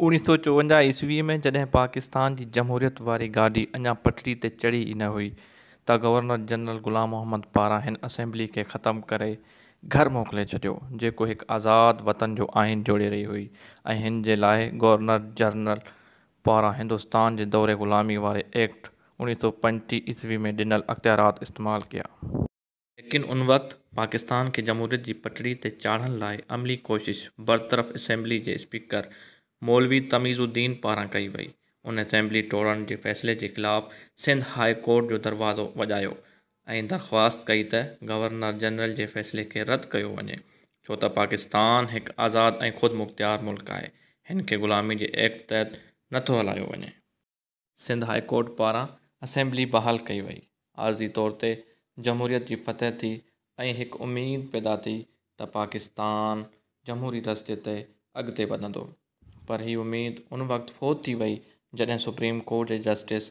1954 عيسوي ۾ جڏهن پاڪستان جي جمهوريت واري گاڏي اڃا پٽڙي تي چڙهي ئي نه هئي ته گورنر جنرل غلام محمد پاران هن اسيمبلي کي ختم ڪري گهر موڪلي ڇڏيو، جيڪو هڪ آزاد وطن جو آئين جوڙي رهي هئي ۽ هن جي لاء گورنر جنرل پاران هندستان جي دور غلامي واري ايڪٽ 1935 عيسوي ۾ ڏنل اختيارات استعمال ڪيا. ليڪن ان وقت پاڪستان کي جمهوريت جي پٽڙي تي چاڙهڻ لاء عملي ڪوشش برطرف اسيمبلي جي اسپيڪر مولوي تميز الدين پاران ڪئي وئي. ان اسيمبلي ٽوڙڻ جي فيصلي جي خلاف سنڌ هاء ڪورٽ جو دروازو وڄايو ۽ درخواست ڪئي ته گورنر جنرل جي فيصلي کي رد ڪيو وڃي ڇو ته پاڪستان هڪ آزاد ۽ خودمختيار ملڪ آهي، هن کي غلامي جي ايڪٽ تحت نٿو هلايو وڃي. سنڌ هاء ڪورٽ پاران اسيمبلي بحال ڪئي وئي. عارضي طور تي جمهوريت جي فتح ٿي ۽ هڪ اميد پيدا ٿي ته پاڪستان جمهوري رستي تي اڳتي وڌندو. پر هي اميد ان وقت فوت ٿي وئي جڏهن سپريم ڪورٽ جي جسٽس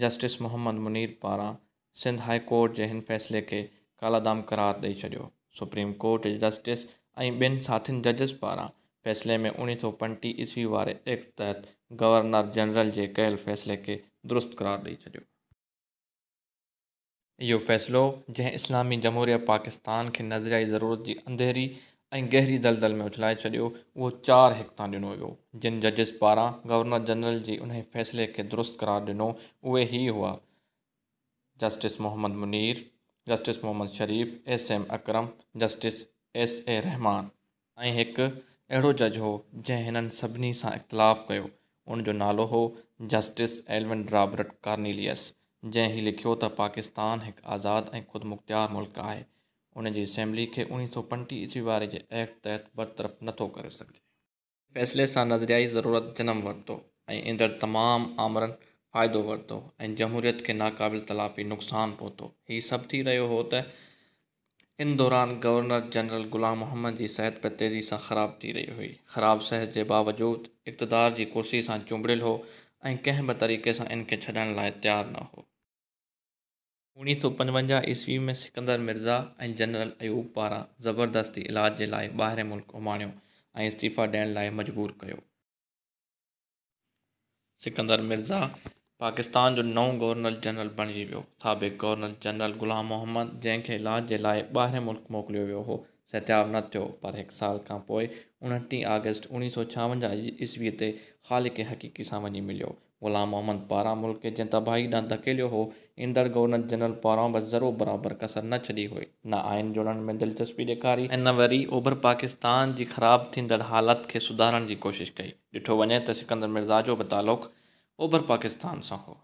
جسٽس محمد منير پاران سنڌ هاء ڪورٽ جي هن فيصلي کي ڪالعدم قرار ڏئي ڇڏيو. سپريم ڪورٽ جي جسٽس ۽ ٻين ساٿين ججز پاران فيصلي ۾ 1935 عيسوي واري ايڪٽ تحت گورنر جنرل جي ڪيل فيصلي کي درست قرار ڏئي ڇڏيو. اهو فيصلو جنهن اسلامي جمهوريه پاڪستان کي نظريائي ضرورت جي انڌيري ۽ گهري دلدل ۾ اڇلائي ڇڏيو، اهو 4-1 تان ڏنو ويو. جن ججز پاران گورنر جنرل جي انهي فيصلي کي درست قرار ڏنو، اهي هي هئا، Justice Muhammad Munir, justice Muhammad Sharif, S M Akram, justice S A Rehman. ۽ هڪ اهڙو جج هو جنهن هنن سڀني سان اختلاف ڪيو، ان جو نالو هو جسٽس ايلون رابرٽ ڪارنيليس، جنهن هي لکيو ته پاڪستان هڪ آزاد ۽ خودمختيار ملڪ آهي، ان جي اسيمبلي کي 1935 عيسوي واري جي ايڪٽ تحت برطرف نٿو ڪري سگهجي. فيصلي سان نظريائي ضرورت جنم ورتو ۽ ايندڙ تمام آمرن فائدو ورتو ۽ جمهوريت کي ناقابل تلافي نقصان پهتو. هي سڀ ٿي رهيو هو ته ان دوران گورنر جنرل غلام محمد جي صحت به تيزي سان خراب ٿي رهي هئي. خراب صحت جي باوجود اقتدار جي ڪرسي سان چنبڙيل هو ۽ ڪنهن به طريقي سان ان کي ڇڏڻ لاء تيار نه هو. 1955 عيسوي ۾ سڪندر مرزا ۽ جنرل ايوب پاران زبردستي علاج جي لاء ٻاهرين ملڪ اماڻيو ۽ استعيفا ڏيڻ لاء مجبور ڪيو. سڪندر مرزا پاڪستان جو نئون گورنر جنرل بڻجي ويو. سابق گورنر جنرل غلام محمد جنهن کي علاج جي لاء ٻاهرين ملڪ موڪليو ويو هو، صحتياب نه ٿيو پر هڪ سال کان پوء 29 آگسٽ 1956 عيسوي تي خالق حقيقي سان وڃي مليو. غلام محمد پاران ملڪ کي جنهن تباهي ڏانهن ڌڪيليو هو، ايندڙ گورنر جنرل پاران به ذرو برابر ڪسر نه ڇڏي هئي، نه آئين جوڙڻ ۾ دلچسپي ڏيکاري، ۽ نه وري اوڀر پاڪستان جي خراب ٿيندڙ حالت کي سڌارڻ جي ڪوشش ڪئي. ڏٺو وڃي ته سڪندر مرزا جو به تعلق اوڀر پاڪستان سان هو.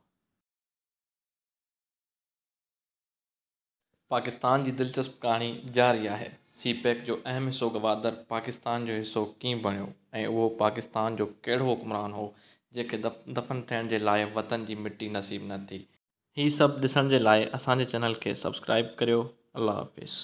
پاڪستان جي دلچسپ ڪهاڻي جاري آهي. سي پيڪ جو اهم حصو گوادر پاڪستان جو حصو ڪيئن بڻيو ۽ اهو پاڪستان جو ڪهڙو حڪمران هو جنهن کي دفن ٿيڻ جي لاء وطن جي مٽي نصيب نه ٿي. هي سڀ ڏسڻ جي لاء اسان جي چينل کي سبسڪرائيب ڪريو. الله حافظ.